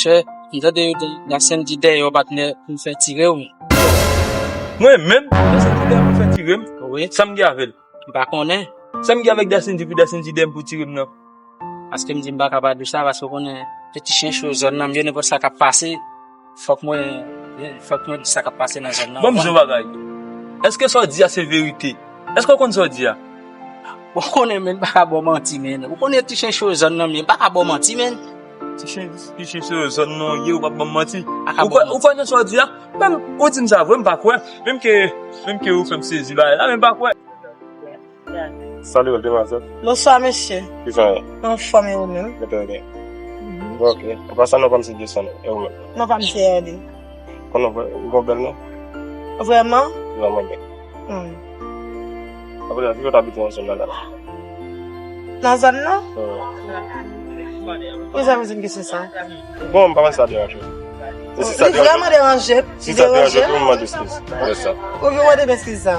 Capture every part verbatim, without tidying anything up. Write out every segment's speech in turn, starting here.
doktè, m tande yo di Dasendy dèyè w patnè pou m fè tire w. Mwen menm, Dasendy dèyè pou fè tire m? Wi. Sa m gen avè l? M pa konnen. Sa m gen avèk Dasendy pou Dasendy dèyè m pou tire m nan? Paske m di m pa ka pa di w sa, paske w konnen, se ti chen cho zòn nan, m yo nenpòt sa k ap pase, fòk mwen, fòk mwen di sa k ap pase nan zòn nan. Ban m di w yon bagay. Èske sa w di a se verite? Èske w konn sa w di a? Bon, w konnen, men, m pa ka ba w manti, men. Ou konnen ti chen cho zòn nan, men, m pa ka ba w manti, men. Ti chen, ti chen cho zòn nan w ye, ou p ap ban m manti. Ou kwè, ou kwè nan sa w di a? Menm, ou di m sa vre, m pa kwè. Menm ke, menm ke ou fè m sezi bagay la, men m pa kwè. Salut, demoiselle. Bonswa, mesye. Ki sa ye? Anfòm, e ou menm? Mwen trè byen. Mhm. Bon, ok. An pasan, non pa m se Jason, e ou menm? Non pa m se Erly. Konnen w gon bèl non? Vrèman? Vrèman bèl. Hmm. Apre la, ki kote w abite nan zòn nan la? Nan zòn nan? Hmm. Poukisa w di m kesyon sa? Bon, m pa panse sa deranje w. E si sa deranje w? Li vrèman deranje m. Si sa deranje w, pou m mande eskiz. Lè sa. Ou vin mande m eskiz sa?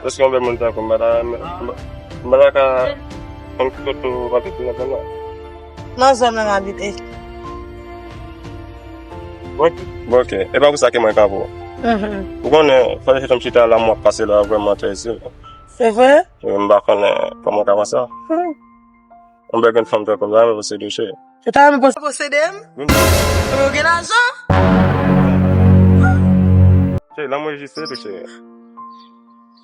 Paske yon bèl moun tankou m, m pa ta, m pa, m pa ta ka konn ki kote w abite nan zòn nan. Nan zòn nan m abite. Bon, ok. E pa pou sa ke mwen ka pou ou. Mhm. Ou konnen, fò se tanm chita la, m wè w ap pase la, vrèman trè itil. Se vre? Wi, m pa konnen kòman w ka wè sa. Hmm. Yon bèl grenn fanm tankou m, ta renmen posede w, cheri. Ou ta renmen pos-, posede m? Wi. Ou gen lajan? Cheri, lanmou rejiste tou, cheri.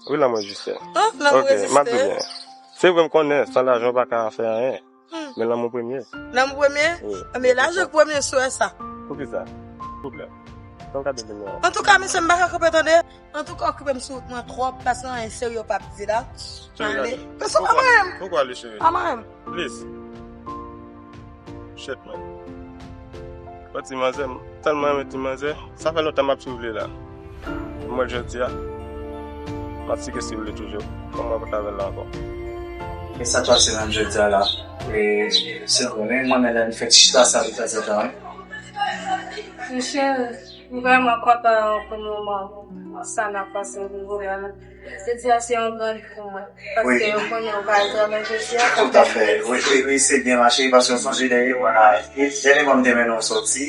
Wi, lanmou rejiste. Ah, lanmou rejiste. Ok, m ap di w byen. Se vre, m konnen, san lajan, ou pa ka fè anyen. Hmm. Men lanmou premye. Lanmou premye? Wi. Men lajan k premye, si w wè sa. Poukisa? Souple. Sa w ka di m? Antouka, mesye, m pa ka kanpe, tande. Antouka, okipe m sou wout mwen twòp, paske anyen serye w p ap di la. Cheri, ale. Pase pa mwen menm. Poukwa ale, cheri? Pa mwen menm. Please. Shit, man. Bon, ti manzè, m tèlman renmen ti manzè. Sa fè lontan m ap swiv li la. M wè l jodi a. M ap tcheke si w vle toujou. Kòman w konn avè l la ankò? E sa k pase menm jodi a la? E, se vre, men mwen menm lè m fè ti chita sa de tanzantan, wi. Mesye, m vrèman kontan pou moman sa n ap pase pou moman. Jodi a se yon gran jou pou mwen. Paske yo konnen yo pa al travay jodi a. Toutafè. Wi, wi, wi, se byen mache, paske w sonje dènye mwa, dènye mwa m te mennen w sòti.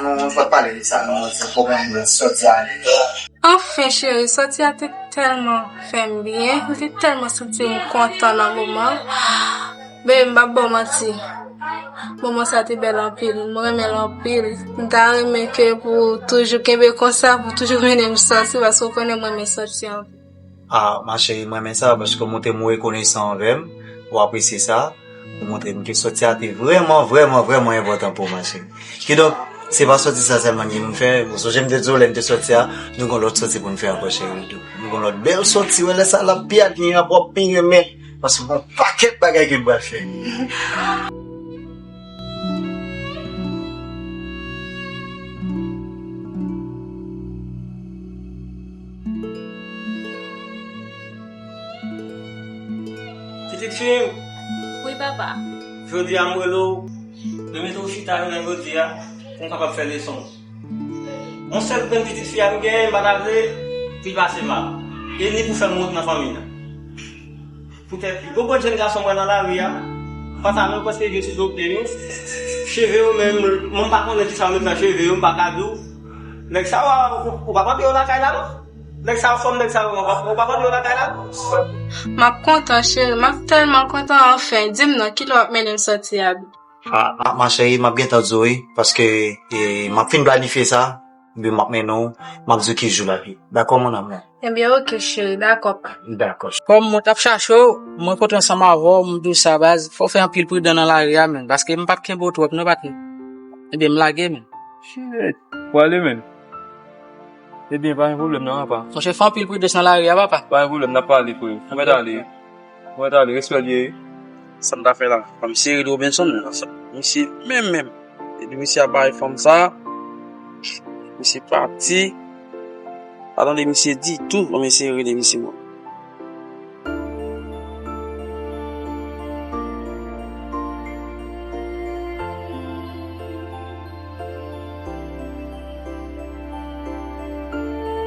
Nou, nou pa t pale de sa, non, se pwoblèm sòti a. Anfen, cheri, sòti a te tèlman fè m byen. Mwen te tèlman santi m kontan nan moman. Baby, m p ap ba w manti. Moman sa te bèl anpil. Mwen renmen l anpil. M ta renmen ke pou w toujou kenbe konsa, pou w toujou mennen m sòti, paske w konnen mwen renmen sòti anpil. Ah, ma chérie, mwen renmen sa, paske w montre m ou rekonesan anvè m, ou apresye sa, ou montre m ke sòti a te vrèman, vrèman, vrèman enpòtan pou w, ma chérie. Kidonk, se pa sòti sa sèlman n gen pou n fè. Ou sonje m te di w lè n te sòti a, nou gen lòt sòti pou n fè ankò, cheri. Nou gen lòt bèl sòti, wè lè sa l ap pi admire, w ap pi renmen. Paske gon pakèt bagay ke m pral fè. Pitit fi m. Wi, papa. Jodi a, m rele w. Mwen mete w chita jounen jodi a pou m kapab fè leson. Yon sèl grenn pitit fi a m genyen, m pa ta vle pou l pase mal. E ni pou fè m wont nan fanmi nan. Poutèt li. Gon bann jèn gason m wè nan lari a, pantalon yo prèske jwe sou do pye yo. Cheve yo menm, mwen m pa konnen kisa yo met nan cheve yo, m pa ka di w. Nèg sa yo, ou, ou pa pran pye yo lakay la, non? Nèg sa yo, fanm nèg sa yo, ou pa, ou pa pran pye yo lakay la, non? M ap kontan, cheri, m ap tèlman kontan, anfen. Di m non, kilè w ap mennen m sòti a? Ah, ah, ma chérie, m ap gentan di w wi, paske, eh, m ap fin planifye sa, epi m ap mennen w, m ap di w ki jou l ap ye. Dakò, mon amour? Ebyen, oke, cheri, dakò, pa. Dakò. Kòm mwen t ap chache w, mwen kontre ansanm avè w, m di w sa, baz, fò w fè anpil pridan nan lari a, menn, paske m p ap kenbe w twòp, non, patnè. Ebyen, m lage, menn. Shit, w ale, menn. Ebyen, pa gen pwoblèm non, apa. Monchè, fè anpil pridans nan lari a, papa. Pa gen pwoblèm, n ap pale, frè. Mwen t ale. Mwen t ale, respè l ye. Sa m ta fè la? Fanm seri Robinson nan sa. Misye menm menm. Epi misye ap bay fanm sa. Misye pati. Pa tande misye ditou. Bon, misye rele misye mwen.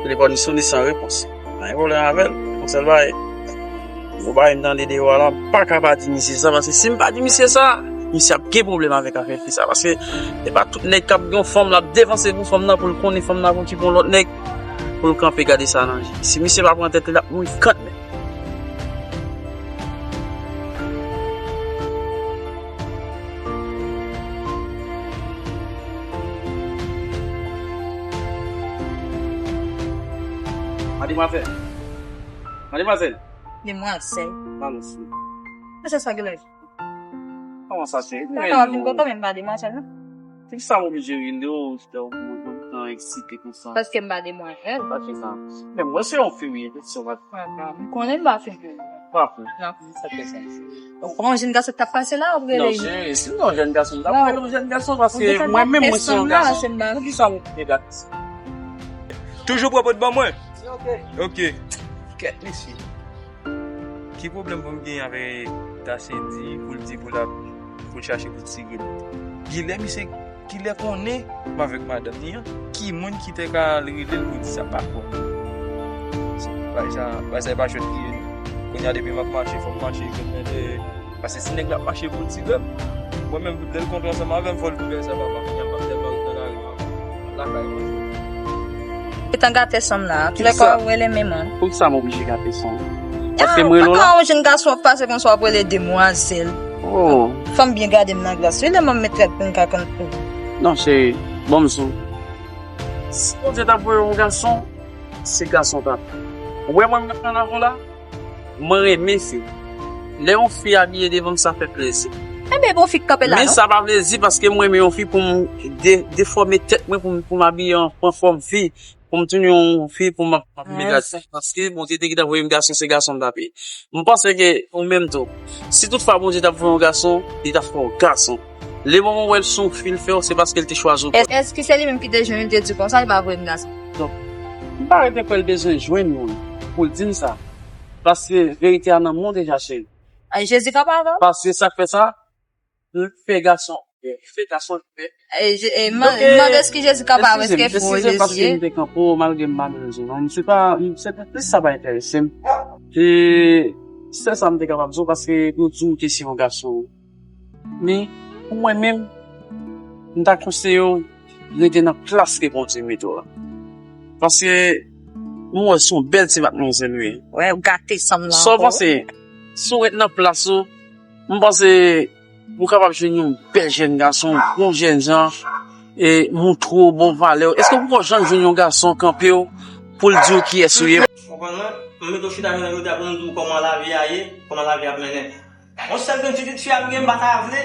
Telefòn li sone san repons. Pa gen pwoblèm avè l. Yon sèl bagay. Yon bagay m tande deyò a la, m pa ka pa di misye sa, paske si m pa di misye sa, misye ap gen pwoblèm avèk afè fi sa. Paske se pa tout nèg k ap gen yon fanm, l ap devanse pou fanm nan, pou l konnen fanm nan ap okipe yon lòt nèg, pou l kanpe gade sa nan je. Si misye pa pran tèt li, l ap mouri kanmenm. Mademwazèl. Mademwazèl. Demwazèl. Madanm. Mesye sa genlè. Kòman sa se? Sa ka vin kontan, men m pa demwazèl, non. Poukisa w oblije rele w, ou tout tan eksite konsa? Paske m pa demwazèl. Pa fè sa. Men mwen se yon fi, wi, se yon m konnen m pa fi. Pa fi. Non. Sa fè sa. Ou pa yon jèn gason k t ap pase la, w ap rele li. Non, se, si m te yon jèn gason, m t ap rele yon jèn gason, paske mwen menm, mwen se yon gason. Poukisa m te gate sa? Toujou pran pot ban mwen. Ok. Kèt, mesye. Ki pwoblèm pou m gen avèk Tasendi pou l di pou l ap, pou l chache pou ti grenn? Kilè misye, kilè konnen m avèk madanm li an? Ki moun ki te ka al rele l pou di sa? Pa kwè. Bagay sa, bagay sa e pa jwèt li ye, non. Kounye a depi m ap mache, fò m mache, jwèt mwen dèyè. Paske si nèg la ap mache pou l ti grenn, mwen menm, lè l kontre ansanm avè m, fò l tou fè sa, papa. Kounye a m p ap tèlman ret nan lari. Lakay mwen. Gentan gate san m la. Toulèka w rele menm an. Poukisa m oblije gate san m? Paske m rele w la? Yon jèn gason ap pase konsa w ap rele demwazèl. Oh. Fò m byen gade m nan glas wi, lè m ap met rad pou m ka konn. Non, cheri, bon, m sou. Si Bondye t ap voye yon gason, se gason t ap ye. Ou wè mwen m nan kanaval la? Mwen renmen fi. Lè yon fi abiye devan m, sa fè plezi. Enben, bon fi k kanpe la, non? Men sa pa vle di paske mwen renmen yon fi pou m de-, defòme tèt mwen, pou m, pou m abiye an, pran fòm fi, pou m tounen yon fi, pou m ap, ap met rad. Paske Bondye te gentan voye m gason, se gason m t ap ye. M panse ke ou menm tou, si toutfwa Bondye t ap voye yon gason, li t ap fè w gason. Lemoman w wè l se yon fi l fè w, se paske l te chwazi w. Èske se li menm ki te jwenn li, te di konsa, li pa voye m gason? Donk, m pa rete kwè l bezwen jwenn moun pou l di m sa. Paske verite a nan men w deja, cheri. Ay, Jezi k ap avè w. Paske sa k fè sa, l fè gason, l fè gason, l fè. E, Je-, e, man-, donk, e, mande si Jezi k ap avè w, èske fò Jezi ye? Paske m te kanpe w, malgre m pa menm di w non. M se pa, m, se pa, sa pa enterese m. E, sèl sa m te kapab di w, paske yo di w ke se yon gason. Men, pou mwen menm, m ta konseye w rete nan plas ke Bondye mete w la. Paske, m wè se yon bèl ti matmwazèl ou ye. Wè, ou gate san m nan ankò. Sa w panse? Si w ret nan plas ou, m panse ou kapab jwenn yon bèl jèn gason, yon bon jèn jan, e montre w bon valè w. Èske ou poko janm jwenn yon gason kanpe w pou l di w kiyès ou ye? Konprann mwen? M mete w chita jounen jodi a pou m di w kòman lavi a ye, kòman lavi a ap mennen. Yon sèl grenn pitit fi a m gen, m pa ta vle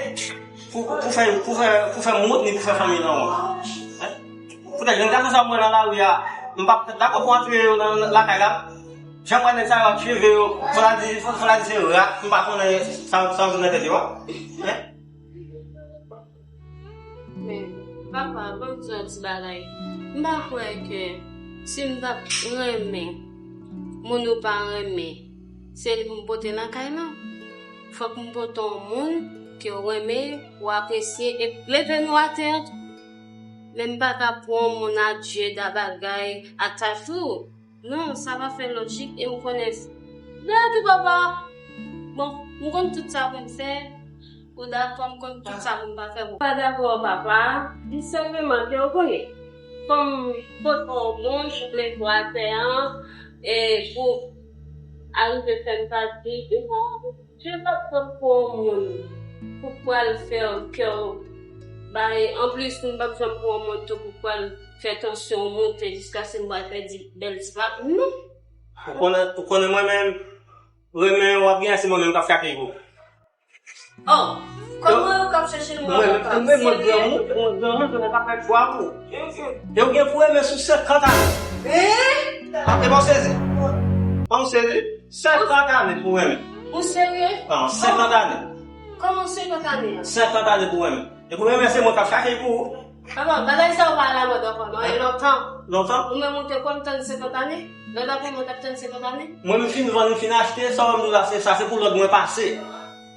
pou, pou fè, pou fè, pou fè m wont ni pou fè fanmi l wont. Hein? Poutèt jèn gason sa m wè nan lari a, m p ap dakò pou antre yo nan, nan lakay la. Jan m wè nèg sa yo ap cheve yo, fò ta di, fò, fò ta di se rat, m pa konnen sa, sa yo gen nan tèt yo a. Hein? Men, papa, ban m di yon ti bagay. M pa kwè ke si m t ap renmen moun ou pa renmen, se li pou m pote nan kay lan. Fòk m pote yon moun ke w renmen, w apresye, e k leve nou atè. Men m pa ka pran yon moun a djed, a bagay, a tafou. Non, sa pa fè lojik e m konnen. Dayè tou papa. Bon, m konn tout sa pou m fè. Ou dakò, m konn tout sa pou m pa fè pou ou. Pa dakò, papa. Di senpleman ke w konnen. Fò m pote yon moun pou leve atè an e pou arive fè m pati. Jezi ap pran pou yon moun pou pral fè kè w bay. Anplis, m p ap janm pran yon moun tou pou pral fè tansyon w monte jiskaske m pral pèdi bèl ti pap m, non. Ou konnen, ou konnen mwen menm, renmen w ap gen, se mwen menm k ap frape pou ou. Oh, kòman w k ap chèche l mwen ankò? Mwen, mwen, mwen, granmoun, mwen, granmoun, mwen pa fè chwa pou ou. E w gen pou renmen sou senkant ane. Eh? E pa w sezi? Pa w sezi? Senkant ane pou renmen. Ou serye? An, senkant ane. Kòman senkant ane a? Senkant ane pou renmen. E pou renmen se mwen k ap chache pou ou. Papa, bagay sa yo pa alamòd ankò, non, e lontan. Lontan? Ou menm ou te konn tann senkant ane? Lè w t ap renmen w t ap tann senkant ane? Mwen m fin vann, m fin achte, sa w wè m di w la, se sa, se pou lòd mwen pase.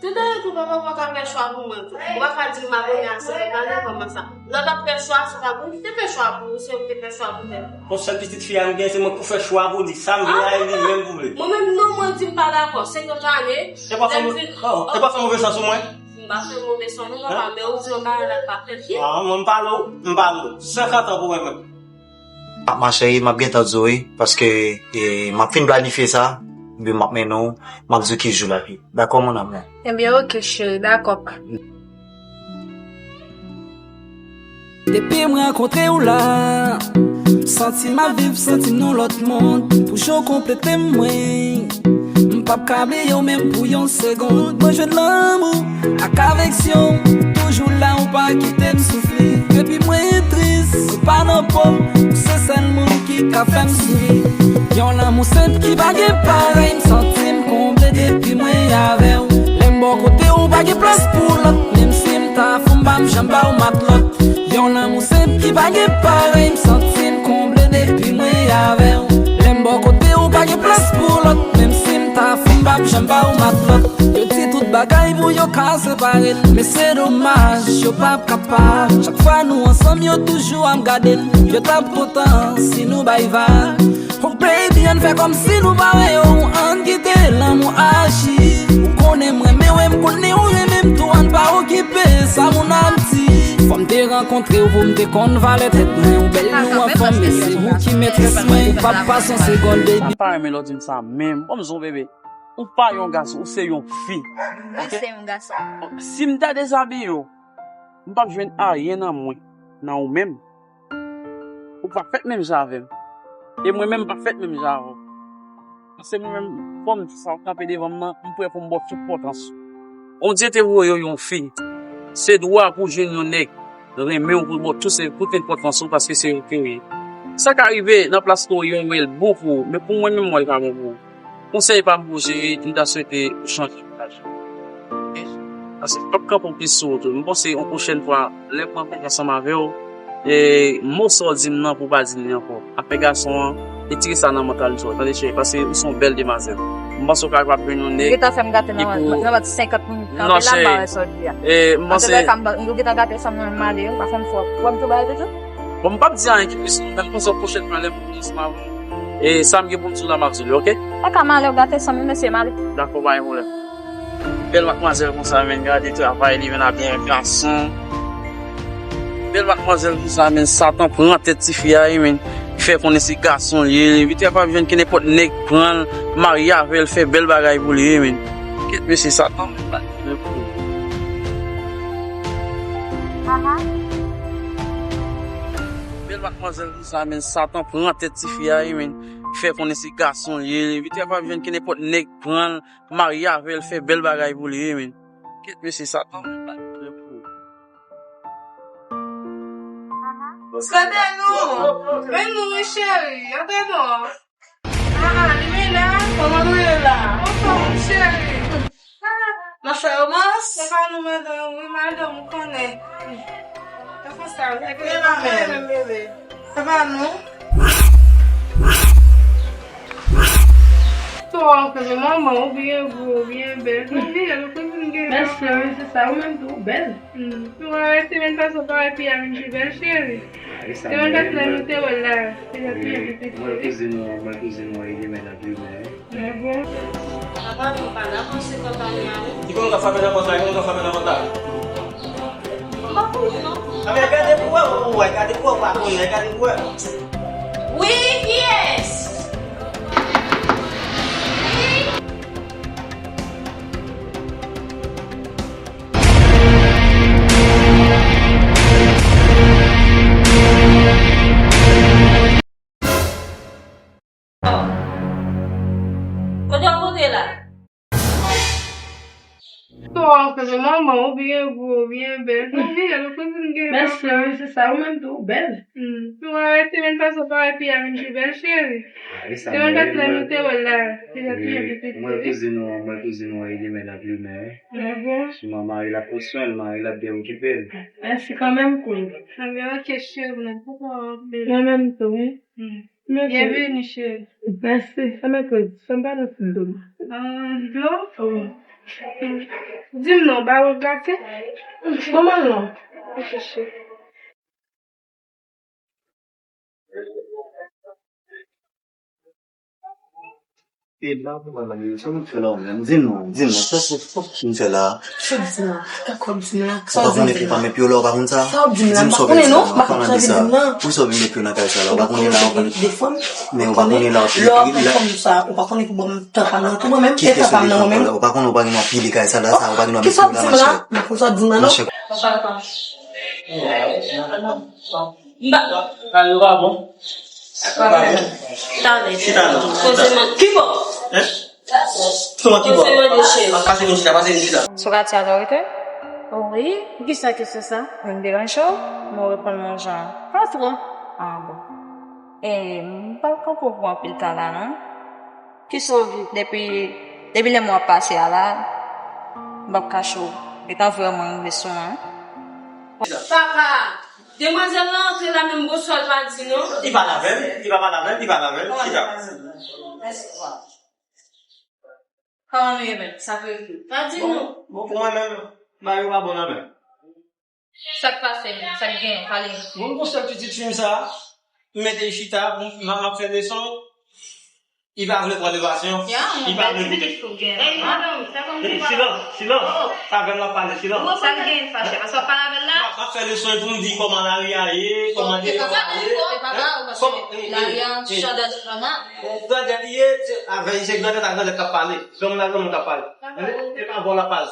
Tout dayè tou, papa, ou pa ka fè chwa pou mwen tou. Ou pa ka di m abone a senkant ane kòman sa. Lè w t ap fè chwa, se pa mwen ki te fè chwa pou ou, se ou ki te fè chwa pou tèt ou. Bon, sèl pitit fi a m gen, se mwen k pou fè chwa pou li. Sa m vle a, e li menm pou vle. Mwen menm, non, mwen di m pa dakò. Senkant ane, e pa fè, lè m fin, oh, e pa fè move sans sou mwen? M pa fè move swa non, papa, men ou di yon bagay la pa fè l byen. Ah, mwen, m pale w, m pale w. Senkant an pou mwen menm. Ah, ma chérie, m ap gentan di w wi, paske, e, m ap fin planifye sa, epi m ap mennen w, m ap di w ki jou l ap ye. Dakò, mon amour? Ebyen, oke, cheri, dakò, pa. Depi m rankontre w la, m santi m ap viv, santi m nan lòt mond. Pou jan w konplete m, mwen, m p ap ka bliye w menm pou yon segonn. Mwen jwenn lanmou ak afeksyon, toujou la, ou pa kite m soufri. Depi mwen tris, ou pa nan po m, ou se sèl moun ki ka fè m souri. Yon lanmou senp ki pa gen parèy, m santi m konble depi mwen avè w. Lè m bò kote w, pa gen plas pou lòt, menm si m ta fou, m pa m janm ba w matlòt. Yon lanmou senp ki pa gen parèy, m santi m konble depi mwen avè w. Lè m bò kote w, pa gen plas pou lòt, menm si m ta fou, m pa m janm ba w matlòt. Yo di tout bagay pou yo ka separe n, men se domaj, yo p ap kapab. Chak fwa nou ansanm, yo toujou ap gade n. Yo t ap kontan si nou bay vag. Oh baby, ann fè kòmsi nou pa wè yo, ann kite lanmou aji. Ou konnen m renmen w, e m konnen ou renmen m tou, ann pa okipe sa moun ap di. Fò m te rankontre w pou m te konn valè tèt mwen. Ou bèl, nou anfòm, e se ou ki metrès mwen. Ou p ap pase yon segonn, baby. M pa renmen lè w di m sa menm. Ban m di w, bebe. Ou pa yon gason, ou se yon fi. Mwen se yon gason. Si m ta dezabiye w, m p ap jwenn ayen nan mwen, nan ou menm. Ou pa fèt menm jan avè m. E mwen menm, m pa fèt menm jan avè w. Paske mwen menm, fò m di sa, w kanpe devan m nan, m prè pou m ba w tout enpòtans ou. Bondye te voye w yon fi. Se dwa pou w jwenn yon nèg renmen w, pou l ba w tout se, tout enpòtans ou, paske se ou ke w ye. Sa ka rive nan plas ke w ye, w wè l bon pou ou, men pou mwen menm, m wè l pa bon pou ou. Konsèy pa m pou w, cheri, m ta swete ou chanje menaj ou. Paske m p ap kanpe w plis sou wout ou. M panse yon pwochèn fwa, lè m rankontre ansanm avè w, e mo sa w di m nan pou w pa di m li ankò. Afè gason an, retire sa nan mantalite w, tande cheri, paske ou se yon bèl demwazèl. M panse w ka kapab jwenn yon nèg. Ou gentan fè m gate nan, nan, nan senkant minit kanpe la, m pa wè sa w di a. E, m panse. Antouka, m, ou gentan gate san mwen m ale, pa fè m fò. Ou wè m tou bay toujou? Bon, m p ap di anyen ki plis non, men m panse yon pwochèn fwa lè m vini ansanm avè w. E sa m gen pou m di w la, m ap di w li, oke? Paka m ale, w gate san mil, mesye, m ale. Dakò, pa gen pwoblèm. Bèl madmwazèl konsa, men gade travay li, men ap byen gason. Bèl madmwazèl konsa, men Satan pran tèt tifi a, wi, men fè konnen se gason li ye. Li te kapab jwenn ki nenpòt nèg pran l, marye avè l, fè bèl bagay pou li, wi, men. Kèt mesye Satan, men bat men pou. Bèl madmwazèl konsa, men Satan pran tèt tifi a, wi, men fè konnen se gason li ye. Li te kapab jwenn ki nenpòt nèg pran l, marye avè l, fè bèl bagay pou li, wi, men. Kèt mesye Satan, men bat men pou. Kote nou? Men nou, wi, cheri, antre non. Ah, ah, li vin la? Kòman nou ye la? Anfòm, cheri. Ah, n ap fè romans? Se pa nou, madanm, wi, madanm, ou konnen. E konsa, e konsa menm, bebe. Se pa nou. Tò, anfè, men manman, ou byen gwo, ou byen bèl. Ou byen, ou konnen m gen. Mèsi, wi, se sa, ou menm tou, ou bèl. Hmm. Ou wè, semèn pase, ou pa wè fi a vin pi bèl, cheri. Semèn pase la, nou te wè l la. Li te pi bèl. Mwen kouzin ou, mwen kouzin ou, Elimèn ap limen. Ah bon? Papa, nou pa nan panse konpani a, wi. Ki konn ka frape nan pòt la, ki konn ka frape nan pòt la. M pa konnen, non. Ah, men gade pou wè, ou wè, gade pou wè, ou pa konnen, gade pou wè. Wi, kiyès? Wi. Kote w moute la? Tò, anfè, men manman, ou byen gwo, ou byen bèl. Ou byen, ou kouzin gen. Mèsi, wi, se sa, ou menm tou, ou bèl. Hmm. Ou wè, semèn pase, ou pa wè fi a vin pi bèl, cheri. Semèn pase la, nou te wè l la. Li te pi bèl. Mwen kouzin ou, mwen kouzin ou, Elimèn ap limen, wi. Ah bon? Siman mari l ap pran swen l, mari l ap byen okipe l. Mèsi kanmenm, Queen. Anben, oke, cheri, mwen poko anpil. Mwen menm tou, wi. Hmm. Mèsi. Byenveni, cheri. Mèsi. Anben, Queen, sa m pa nan ti dlo. Ah, dlo? Wi. Di m non, ba w gate? Manman non. Oke, cheri. E la pou mwen, sa m fè la menm? Di m non, di m non. Sa se fòk m fè la. Sa w di m la? Sa w di m la? Sa w di m la? Ou pa konnen ki pa men pye w la, ou pa konn sa? Sa w di m la? M pa konnen non. M pa konn sa w di m la. Poukisa w vin met pye w nan kay sa la? Ou pa konnen la, ou pa konnen. Men ou pa konnen la, ou pa konnen. Lè w ap fè kòm sa, ou pa konnen ki bò m tan pa m nan tou mwen menm, e tan pa m nan mwen menm. Ou pa konnen ou pa gen anpil kay sa la, sa, ou pa gen anpil met pye w la, machè. Machè. Papa, papa. M pa. Sa yo pa bon. Talè. Ki talè? Poze men. Ki bò? Hein? Kòman ki bò? Poze men de chèz. Pase vin chita, pase vin chita. Sou katye a, ou rete? Wi, poukisa kesyon sa? M deranje w? Mwen reponn mwen jan. Pa twò. Ah, bon. E, m pa kanpe w pou anpil tan la, non. Kisa w vle? Depi, depi lè mwen ap pase a la, m p ap kache w. E ta vrèman yon leson, hein. Papa, demwazèl lan antre la, menm bonswa l pa di non. Li pale avè m, li pa pale avè m, li pale avè m. Chita. Kòman nou ye menm? Sa k rive? Pa di nou. Bon, pou mwen menm, bagay yo pa bon nan menm. Sa k pase menm? Sa k genyen? Pale. Bon, m gon sèl pitit fi m sa, m mete l chita, m, m, m ap fè leson, li pa vle pran devasyon, li pa vle koute. Silans, silans. Sa avè m l ap pale, silans. Sa k genyen fache? Paske w ap pale avè l la? M ap, m ap fè leson pou m di kòman lari a ye, kòman deyò a ye. Kòman, lari a yon ti jan dèdèt la, non? Dèdèt li ye, se avè, se granmèt ak granmèt k ap pale. Granmoun ak granmoun k ap pale. Tande? Se pa vòlè pale.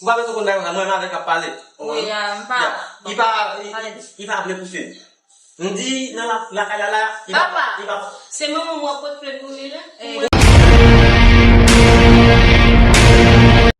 Ou pa bezwen konn bagay konsa, mwen menm avè l k ap pale. Wi, a, m pa. Li pa, li, li pa vle pouse. M di nan la, lakay la la, li pa, li pa. Papa, se manman m w ap pote plent pou li la?